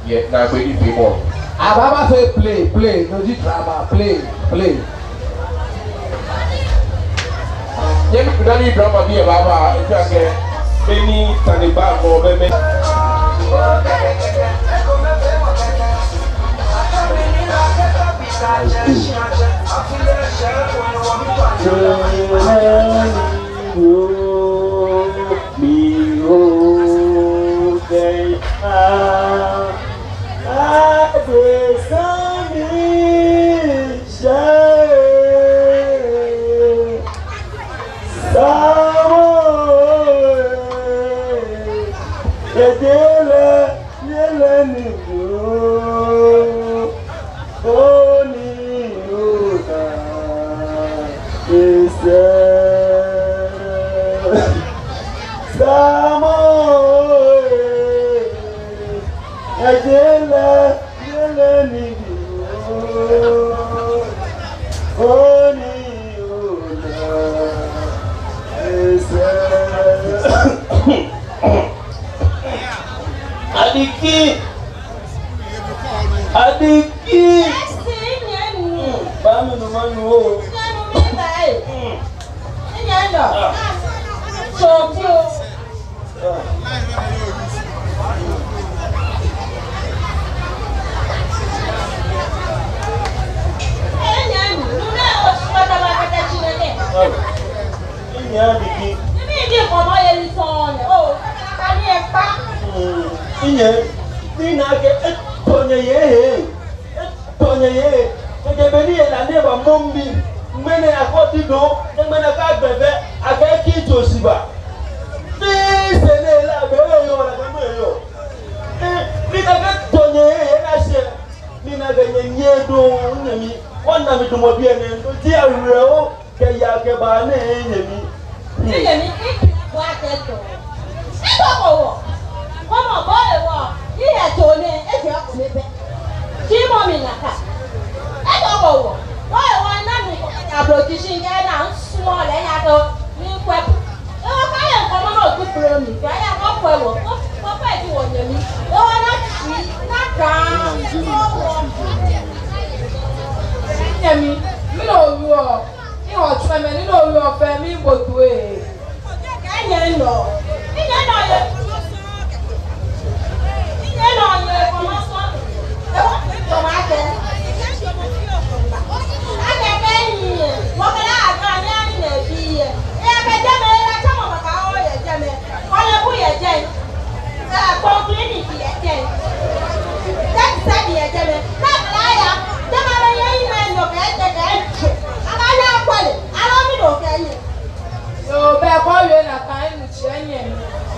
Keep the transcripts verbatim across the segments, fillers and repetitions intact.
Yɛ naagbee nifeemɔ. Abaaba fee play, play, no ji drama, play, play. Nyɛmi dani drama bi lɛ baaba, ejaakɛ be ni sane baaba mli lɛ. Adiki. Adiki. Bami nu manu o. Enyiɛ Adiki. Enyiɛ, mina akɛ etɔ nyɛ yɛ he. Etɔ nyɛ yɛ he. Kɛkɛ be ni eyɛ la ni eba mɔ mi. Ŋmɛnɛ akɔ didɔŋ, ŋmɛnɛ akɛ gbɛ fɛɛ, akɛ ki jo si ba. Ni sɛɛ ni ela be eyɔɔ, la be eyɔɔ. Mina akɛ etɔ nyɛ yɛ he, ena shi. Mina akɛ nyɛ nyɛ dɔŋŋ, nyɛmi. Wɔna mi dumɔ biɛ nɛɛ, no ji awerɛho. Kɛya kɛba nɛɛ nyɛmi. Nyɛmi, ebua kɛ tɔ. Etɔ ko wɔ. Kɔmɔ bɔ ewɔ. Ni etɔ nɛɛ, ejɛ ko mɛɛ bɛ. Shi mɔ mi nakai. Etɔ ko wɔ. Bɔ ewɔ na mi ko. Ablo kishi kɛ na nsumɔ lɛ ya to. Ni kwɛ. Ewɔ kɛ yɛ kɔmɔ no tu kplo mi. Kɛ ya ko kwɛ wɔ. Ko, ko kwɛ ji wɔ nyɛmi. Ewɔ na shi, na ka. Nyɛmi, mi no wɔ. Ni otsɔɔ mɛi ni no yɔɔ fɛɛ mli bo toi. Enyiɛ nɔ. Enyiɛ nɔ yɛ. Enyiɛ nɔ yɛ kɔmɔ sɔ. Ewa kɔmɔ akɛ. Akɛ be ni yɛ. Wɔkɛlɛ akɛ ni ani nɛ bi yɛ. Eyɛ be jɛmɛ, eyɛ tsɔmɔ baba o yɛ jɛmɛ. Kɔlɛ bu yɛ jɛi. Ee, kpɔŋ clinic yɛ jɛi. Tɛti sɛbi yɛ jɛmɛ. Kɛkɛ la ya. Jɛmɛ bɛ yɛ yi mɛ nyɔ kɛ jɛ kɛ jɛ. Aba ya kɔlɛ. Alɔ mi do kɛ yi. Yoo, be ko yɛ na kan inu tsɛ nyɛ.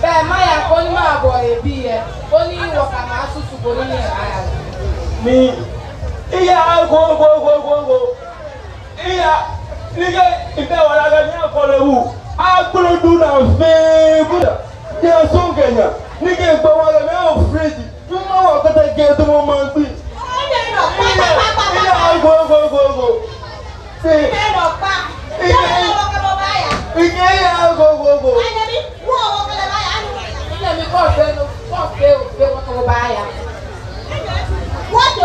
Be maya koni mabɔ ebi yɛ. Koni wɔkɛ masusu koni nyɛ aya. Mi. Iya go go go go go. Iya, ni kɛ, ni kɛ wala kɛ ni akɔlɛ wu. Akpolo du na fɛɛ, buda. Ni asɔŋ kɛ nya. Ni kɛ gbɛ wala ni afriji. Ni ma wa kata kɛ to mɔ ma gbi. Iya, iya, go, go, go, go. Iya, iya, go, go, go. What?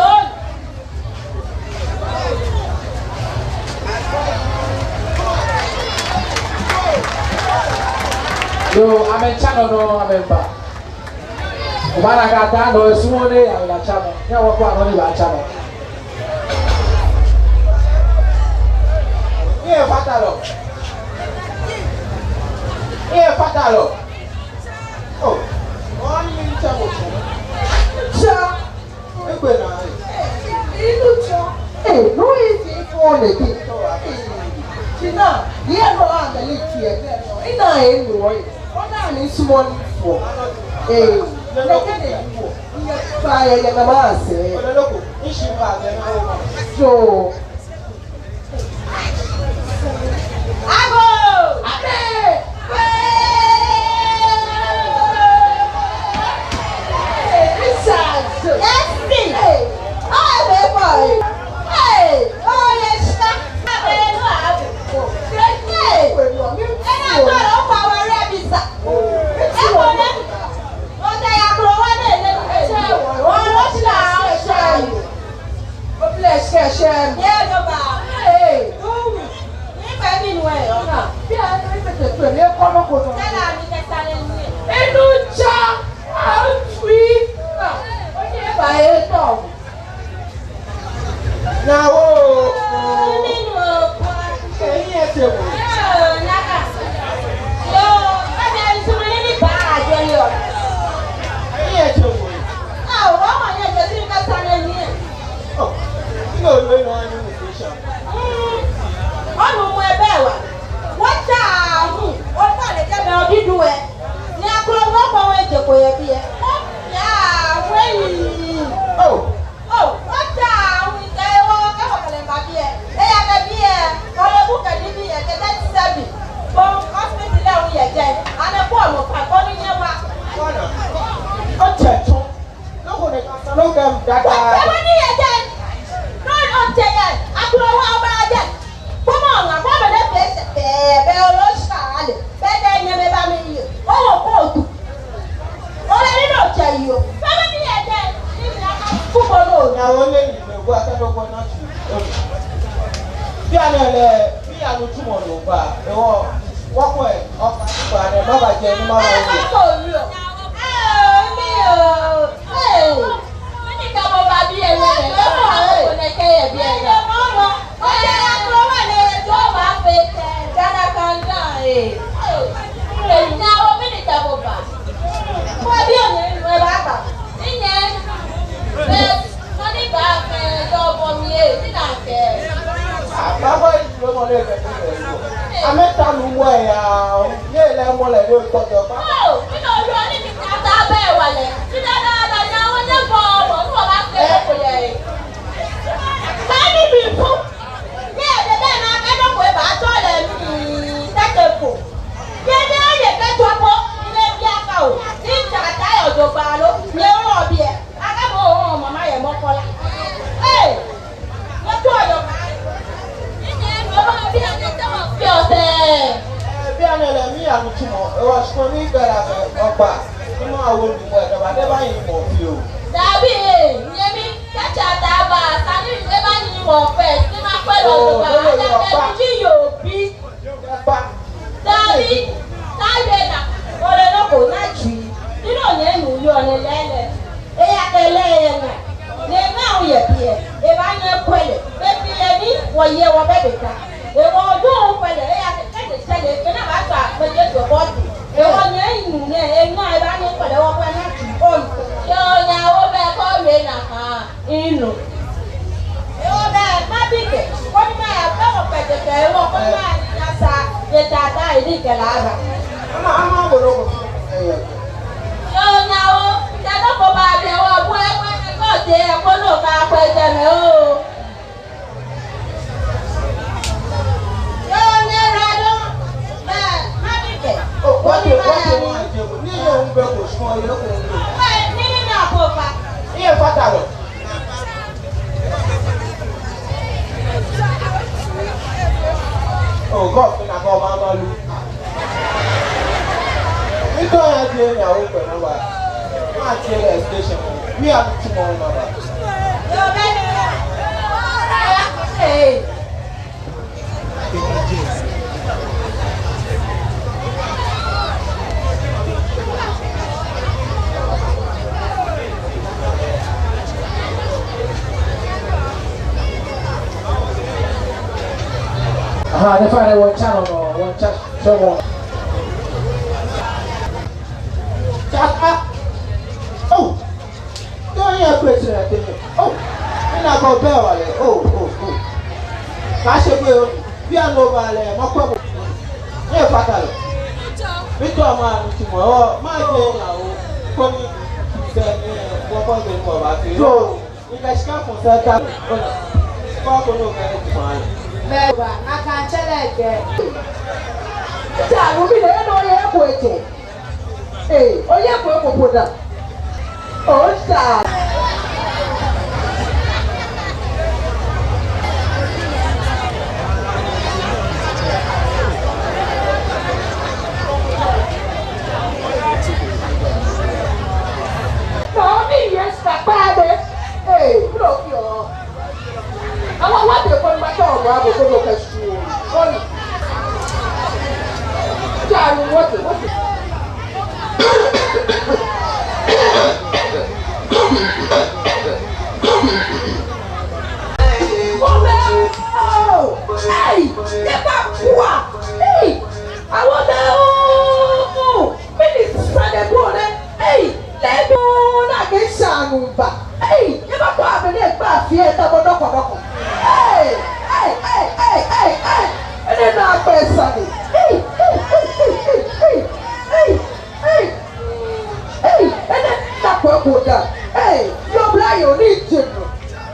Yoo, amɛtsa nɔ nɔ, amɛba. Obaana akɛ ata nɔ, esumɔɔ ni eya la tsa nɔ. Ni awɔ ko anɔ ni ba tsa nɔ. Ni efata lɔ. Ni efata lɔ. Oh, wɔni tsa mo tsa. Tsa. Egbe naa, ee. Inu tsɔ. Ee, no eji fɔ ne bi. Ee, tina, yɛ no amɛle tiɛ nɛ no. Ina enu wɔ. Ona ni sumɔ ni fɔ. Ee, nɛkɛ nɛ ni wɔ. Nyɛ kpa yɛ, yɛ na ma sɛɛ. So, Agoo! Amɛɛ! Hey! Richard! Yes, me! Hey! How are you, boy? Hey! Oh, yes, sir. Hey! Hey! Ena toro pa wa re bisa. Hey! Eko ne. Ota ya kuro wa ne ne. Hey! Oh, Sanu kɛ mi dada. Bɛ ni yɛ jɛ. Nɔ ni otsɛ yɛ. Akro wa oba jɛ. Kɔmɔ ŋa kɔmɔ ne fee sɛɛ bɛ bɛ olo shika ale. Bɛ de nyɛmɛi ba mi yi. Owo kootu. Ole ni otsɛ yi o. Bɛ ni yɛ jɛ. Ni mi aka kubo no. Nya ole ni mɛ wa ka do kɔ na tu. Bianɛ lɛ, bianɛ otsumɔ no ba. Ewɔ. Wɔkwɛ, ɔkpa kpa nɛ, maba jɛ ni maba wo. Ee, mi oo. Ee. Mɛni kɛ bo ba biɛ nɛɛ? Ee. Ko nɛkɛ yɛ biɛ nɛɛ. Mama, ojɛ ya kuro wa nɛ, jo ba fe tɛ. Jana kanda, ee. Ee, nya o, mɛni kɛ bo ba? Ko biɛ nɛɛ, nɛɛ ba ba. Ni nɛɛ. Ee. Nɔ ni ba fee dɔ bɔ mi ee, ni na kɛ. Aba bɔ yi lo mɔ lɛ kɛ. Amɛ ta nu mɔ ya, ye lɛ mɔ lɛ ni o kɔ jɔ ba. Oo, mi nɔ yɔ ni mi ta ta bɛ wa lɛ. Ti da da da nya wo ne bɔ bɔ nu ba fee ko yɛ. Ba ni bi fu. Ye de bɛ na kɛ dɔ ko ba tɔ lɛ mi ta ke ko. Ye de ye kɛ tɔ ko, ni bi a ka o. Ni ta ta yɔ jogbaŋŋ lo, ye wɔ biɛ. Akɛ bo oo mama yɛ mɔ kɔ la. Ee, mɔ tɔ yɔ. Mama bianɛ tɛ mɔ fioo tɛ. Ee, bianɛ lɛ miya nitsumɔ. Ewa shikpɔŋ ni gbɛra mɛ ɔkpa. Ni ma wo ni mɔ ɛ daba de ba yi mɔ fioo. Dabi ee, nyɛmi, kɛ tsa ta ba, sani de ba yi mɔ fɛ, ni ma kpɛ lɔ to ba, akɛ bɛ bi ji yoo bi. Dabi, kaaye naa, ole nɔ ko naa tsui. Ni nɔ nyɛ nu yɔɔ nɛɛ lɛɛlɛŋ. Eya kɛ lɛ yɛ naa. Nɛɛ naa yɛ biɛ. Ebaanyɛ ekwɛ lɛ. Be biɛ ni wɔyɛ wɔbɛ be ta. Ewɔ yɔɔ kwɛ lɛ. Eya kɛ kɛ lɛ tsɛ lɛ. Kɛ naa baatsu akpɛjɛ jɔ bɔ ti. Ewɔ nyɛ nu nɛɛ. Enaa ebaanyɛ ekwɛ lɛ wɔkwɛ naa tsui. Onu. Yoo, nyɛwo bɛ kɔ yɛ naa kaa. Inu. Ewo bɛ, mabi kɛ. Koni maya bɛ mɔ kpɛtɛkɛ, ewo koni maya ni nyasa, ye tata, edi kɛ laba. Ama, ama, bolo ko. Yoo, nyawo, tɛ dɔ ko ba bɛ, wo, bo, e, ko, e, ko, te, e, ko, no, ka, ko, e, jɛ mɛ, oo. Yoo, ne, ra, dɔ, bɛ, mabi kɛ. Oo, koni maya ni. Ni, yoo, bɛ ko, sɔn, yoo, ko, ko. Bɛ, ni, ni, na, ko, ba. Iye, fata, lɔ. Oh, God, mi na God, mama lu. Mi tɔ ya di emi awo pɛ na ba. Ma ti le station. Mi a tu mo na ba. Hey. Aha, the father won't channel, no, won't chat, so won't. Chat up. Oh! Too yɛ kpee sɛɛ tɛŋŋ. Oh, mi na ko bɛ wa lɛ. Oh, oh, oh. Ka se ko, bianɛ oba lɛ, mɔ ko. Ni efata lɛ. Mi tɔ ma nitsumɔ. Oh, ma je ya o. Koni sɛɛ, eh, mɔ ko bɛ mɔ ba fi. Yoo. Ni ka shika fɔ sɛɛ ta. Ko ko no ka nitsumɔ. Mɛ wa, na ka tsɛ lɛ kɛ. Tsa nu mi lɛ no yɛ ko etsɛ. Ee, oyɛ ko eko po da. Osa. Naomi, yes, papa de. Ee, bro, yo. Awa, what the fuck, my dog, I go, go, go, go, go. Sorry. Sorry, what, what? Hey, the back, hey, I want to. Mɛni sane bɔ nɛ? Ei, lɛ bi ona akɛ sane ba. Ei, nyɛbakɔ amɛ ni ekpa fie ta bɔ dɔkɔdɔkɔ. Ei, ei, ei, ei, ei, ei. Enɛ naa kpɛ sane. Ei, ei, ei, ei. Ei, enɛ naa kpɛ ko da. Ei, yoo bla yoo ni je nɔ.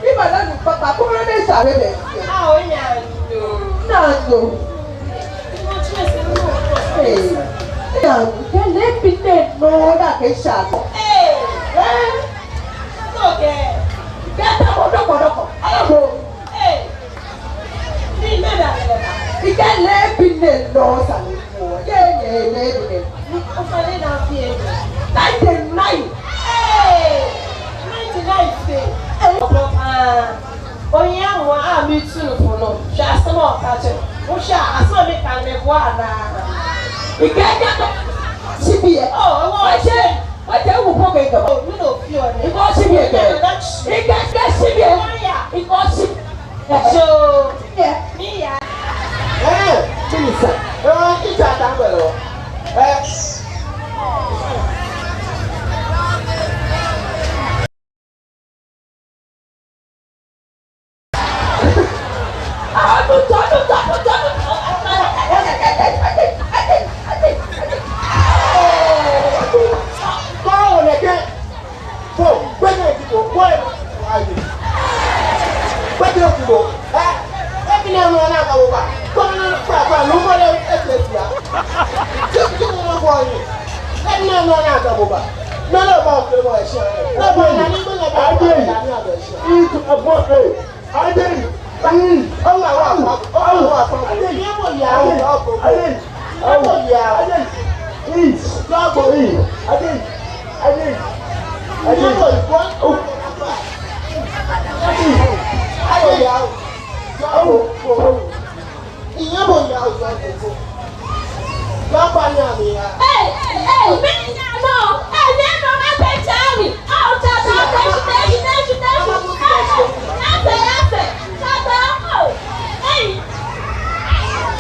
Iba na nu papa ko na ne sare bɛ. Ah, onya. Nando. Ee, ya, kɛ lɛ bi te nɔ da kɛ sha. Ee. Ee. Kɛtɛ ko dɔkɔdɔkɔ. Alako. Ee. Ni mɛɛ da lɛ ba. Ikɛ leebi nɛɛ lɔ sane ko. Yɛ, yɛ, leebi nɛɛ. Ni ofa lɛ na fi e. Ninety-nine. Ee. Ninety-nine fe. Ee. Opa. Oya wa a mi tu no fo no. Hwɛ asɛm a ɔka kyerɛ. Wohwɛ a, asɛm a meka no meboa anaa? Ikɛ, ikɛ tɔ. Sibi yɛ. Oh, ɛwɔ ɔkyɛ. Ɔkyɛ wo po kɛ kɛ. Oh, mi na ofi ɔ ne. Ikɔ sibi yɛ kɛ. Ikɛ, ikɛ sibi yɛ. Ikɔ sibi. So, mi ya. Ee, minister. Ee, ita ta bɛ lɔ. Ee. Ade. Ade. Ade. Awo, awo, awo. Ade. Ade. Awo. Ade. Ade. Ade. Ade. Ade. Awo. Awo. Iye bo ya o ya koko. Baba ni ami ya. Ee, ee, mi ya nɔ. Ee, mi ya nɔ na pe cha mi. Awo cha cha pe shi pe shi pe shi pe shi. Ee, ee, ya pe ya pe. Cha cha o. Ee.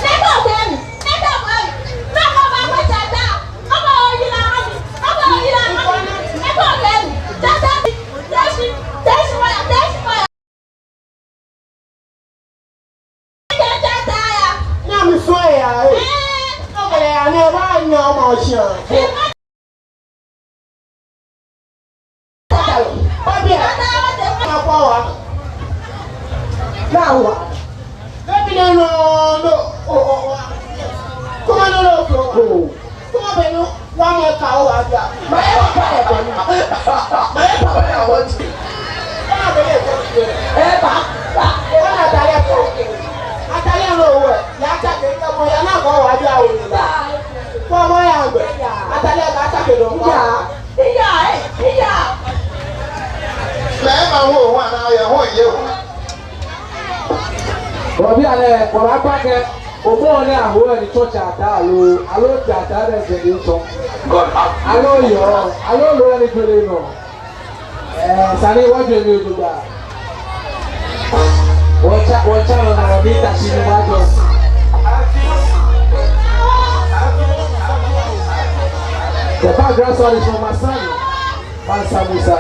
Ne ko ke mi. Ne ko ke mi. Ne ko ba ko cha cha. Ko ba o yi la mi. Ko ba o yi la mi. Ne ko ke mi. Cha cha mi. Cha shi. Cha shi wa ya. Cha shi wa ya. Nyɛmi sɔŋŋ ya, ee. Ɔkɛlɛ ya nɛɛ, ba nyɛ ɔma oshia. Obi a, na kwa wa. Na wa. Ebi na no, no, o, o, o. Kuma no, no, no. Kuma bɛ no. Wa mɔ ka o wa ja. Ma ye papa ye ko ni. Ma ye papa ye ko ni. Ee, ba, ba. Ee, na atade ko. Atade no wɛ. Ya ta ke ka mɔ ya na ko wa ja o ni. Ko mɔ ya gbɛ. Atade ka ta ke do. Iya. Iya, ee, iya. Mɛɛ ma wo wa na ye ho ye o. Obi ale, ko ba pa ke. Omɔ nɛɛ awo ni tsɔ tsata aloo, aloo tsata nɛɛ jɛ ni tsɔ. Aloo yoo, aloo loo ni jɔ lɛ nɔ. Ee, sane wa jɔ ni jɔ ba. Wɔtsa, wɔtsa nɔ nɔ ni ta shi ni wa jɔ. The background sound is from Masani. Mansa Musa.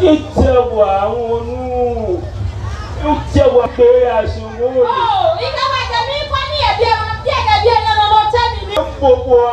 Ite wa wonu. Ite wa pe asu wonu. Mbobwa.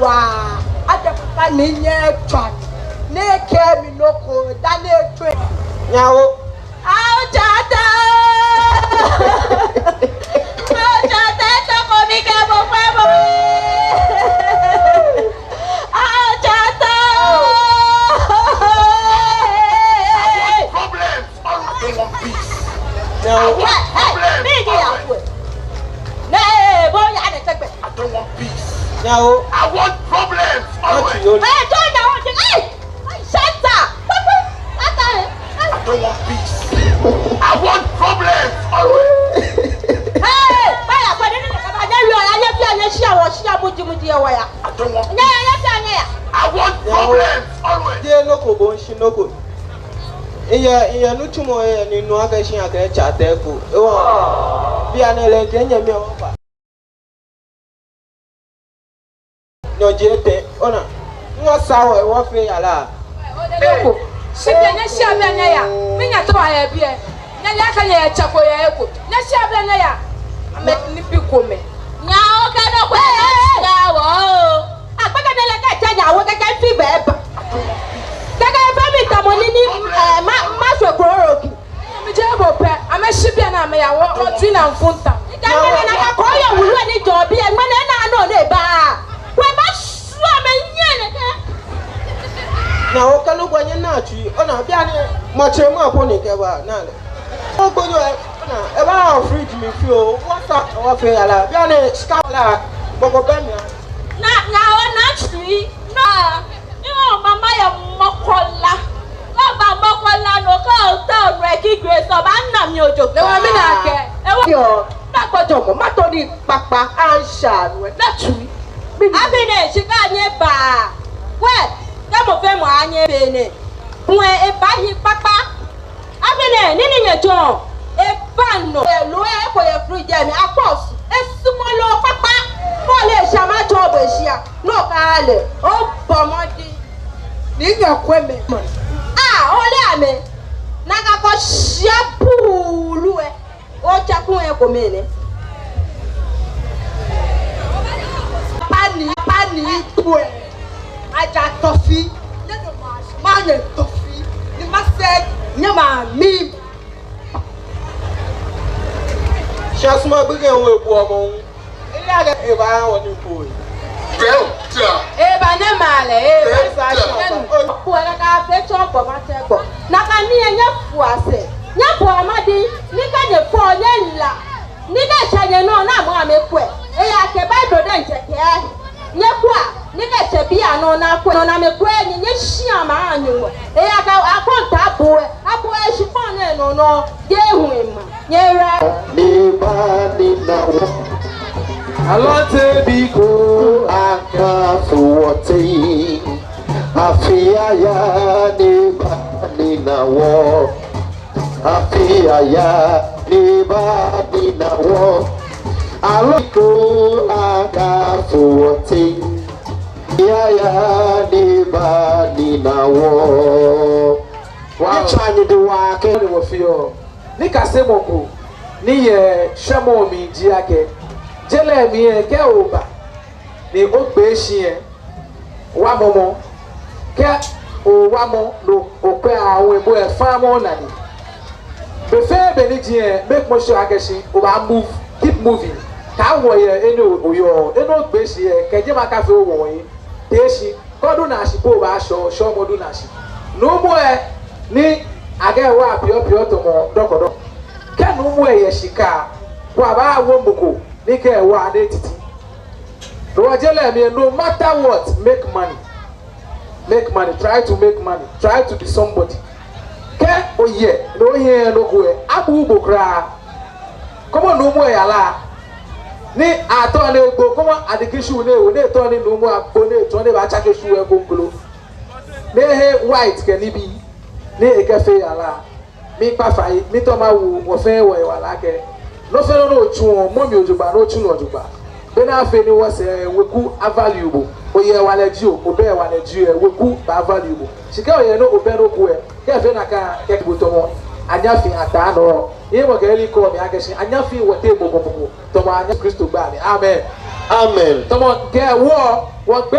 waa. Adɛ papa ni nyɛtswa. Ni ekɛɛ mi nɔ ko, dani etswa. Nyɛ awo. Ao Tsɔɔtɔ! Ao Tsɔɔtɔ, etsɔko mi kɛ bo kwɛ bo. Ao Tsɔɔtɔ! Problems, I don't want peace. Nyɛ awo. I want problems. Hey, hey, mi ni ya kwɛ. Nɛ, bo ya nɛ tɛgbɛ. I don't want peace. Nyɛ awo. I want problems always. Hey, don't you want to, hey! Shut up! Shut up! I don't want peace. I want problems always. Hey! Baya, kwa nini kama nyɛ wiɔ ya, nyɛ fia, nyɛ shia, wɔ shia, muji, muji, ya waya. I don't want peace. Nyɛ, nyɛ fia, nyɛ ya. I want problems always. Jeee nɔ ko, bo nshi nɔ ko. Eyɛ, eyɛ nitsumɔ, eyɛ ni nɔ akɛ shi akɛ Tsɔɔtɔ ko. Ewa. Bianɛ lɛ, kɛ nyɛmi awo ba. Nyɔji etɛ, ona. Ni wɔsa wɔ, wɔfee yara. Eko. Shi kɛ nyɛshia biɛ nyɛya. Mi nyɛtao yɛ biɛ. Nyɛle akɛ nyɛyɛ tsɛ ko yɛ eko. Nyɛshia biɛ nyɛya. Amɛ nibii komɛi. Nyɛ awo kɛ nɔ ko yɛ shia wɔ. Agbɛnɛ lɛ kɛ tsɛ nyɛ awo kɛkɛ fi bɛ ba. Kɛkɛ fee mi tamɔ ni ni, eh, ma, ma shwe kroro ki. Mijɛ bo pɛ, amɛshi biɛ ni amɛya wɔ, wɔ tui na mfunta. Ika mɛnɛ na ka ko yɛ wulu ni jɔ biɛ, mɛnɛ na nɔ ni ba. Wɛ ba shwa mɛ nyɛ nɛkɛ. Nyɛ awo kɛ nɔ ko nyɛna tui, ona bianɛ, matsɛ ma ko ni kɛba, na lɛ. Ko ko yɔ, ona, eba fridge mli fioo, wɔsa, wɔfee yara, bianɛ, shika la, bɔkɔ bɛ mli. Na, nyɛ awo na tui, na, ni o mama yɛ mɔkɔ la, ko ba mɔ La no ka ota onwe ki Grace obaana mi ojo. Lɛ wa mi na kɛ. Ewa. Yoo, na gbɔjɔmɔ, mato nii kpakpa, ansha nu, na tsui. Afi nɛɛ, shika nyɛba. Kwɛ, kɛ mɔ fɛɛ mɔ anyɛ be nɛɛ. Bue eba hi kpakpa. Afi nɛɛ, nii ni nyɛjɔɔ, eba nɔ. Loo eko yɛ fridge mli, akpɔ su. Esumɔɔ loo kpakpa. Kɛ ole shama jɔ be shia. No ka lɛ, obɔ mɔdɛŋ. Ni nyɛkwɛ mɛi. Ah, ole amɛ. Nakai ko shia puulu ɛ. Otsɛ kun eko mɛi nɛ. Pani, pani kue. Aja tɔfi. Manyɛ tɔfi. Ni masɛɛ nyɛma mi. Shia suma gbekɛ ŋwe buɔ mɔ. Eba nɛ male, eba sa shia. Kue nakai fee tsɔ bɔ matsɛ gbɔ. Nakai nii nyɛfua sɛɛ. Nyɛbua mɔdɛŋ, ni kɛ nyɛfɔ nyɛla. Ni kɛ eshɛ nyɛnɔ ni amɔ amɛkwɛ. Eya kɛ Bible diɛŋtsɛ kɛɛ. Nyɛkwɛa, ni kɛ eshɛ bianɛ ni akwɛ. Nɔ ni amɛkwɛ nyɛ, nyɛshia ma anyɛ wɔ. Eya kɛ akɔntaa bue, abue shikpɔŋ nɛɛ nɔ nɔ. Jeee hu ema. Nyɛra. Ni ba ni na wɔ. Alɔnte biko akafu wɔteŋ. Afi aya ni ba ni na wɔ. Afi aya ni ba ni na wɔ. Alɔnte biko akafu wɔteŋ. Afi aya ni ba ni na wɔ. Wow. Ni tsɔ anyi di wa kɛ ni wɔ fioo. Nikasemɔ ko ni yɛ shɛmɔ mli ji akɛ, je lɛ mli lɛ kɛ oba ni ogbee shi lɛ, wa mɔmɔ, kɛ owa mɔ ni okwɛ awe bo lɛ, fa mɔ naa ni. Be fɛɛ be ni ji lɛ, make sure akɛ shi obaa move, keep moving. Kaawɔ yɛ he ni oyɔɔ, he ni ogbee shi lɛ, kɛ jɛmɛ akafee owɔŋ. Tee shi. Kɛ odu naa shi po obaashɔ, shɔɔmɔ du naa shi. Nuumo lɛ ni akɛɛ wa piɔpiɔ tamɔ dɔkɔdɔkɔ. Kɛ nuumo lɛ yɛ shika, wa baawo mɔ ko ni kɛ wa ni titi. No hewɔ je lɛ mli lɛ, no matter what, make money. Make money, try to make money, try to be somebody. Kɛ oyɛ, ni oyɛ nɔ ko lɛ, abuuu bo kwraa. Kɔmɔ nuumo lɛ yara. Ni atɔ ni egbo, kɔmɔ adiki shuu ni ewo, ni etɔ ni nuumo agbo ni etɔ ni ebaatsake shuu lɛ koŋkolo. Ni ehe white kɛ nibii. Ni ekɛfee yara. Miikpa fai, miitao mawo wɔ fɛɛ wɔyiwala akɛ, nɔ fɛɛ nɔ ni otsuɔ, mɔ mli ojogbaŋŋ, ni otsu lɛ ojogbaŋŋ. Bɔ ni afee ni wɔsɛɛ weku a-value bo. Oyɛ hewalɛ jio, obɛ hewalɛ jio lɛ, weku baa-value bo. Shi kɛ oyɛ nɔ, obɛ nɔ ko lɛ, kɛ efee nakai, kɛ bo tamɔ anyafi ataa nɔ. Yɛ mɔ kɛ eli kɔ mi akɛ shi anyafi wɔteŋ mɔmɔmɔmɔ. Tamɔ anyafi Kristo gbɛi mli. Amen. Amen. Tamɔ kɛ wɔ, wɔgbɛ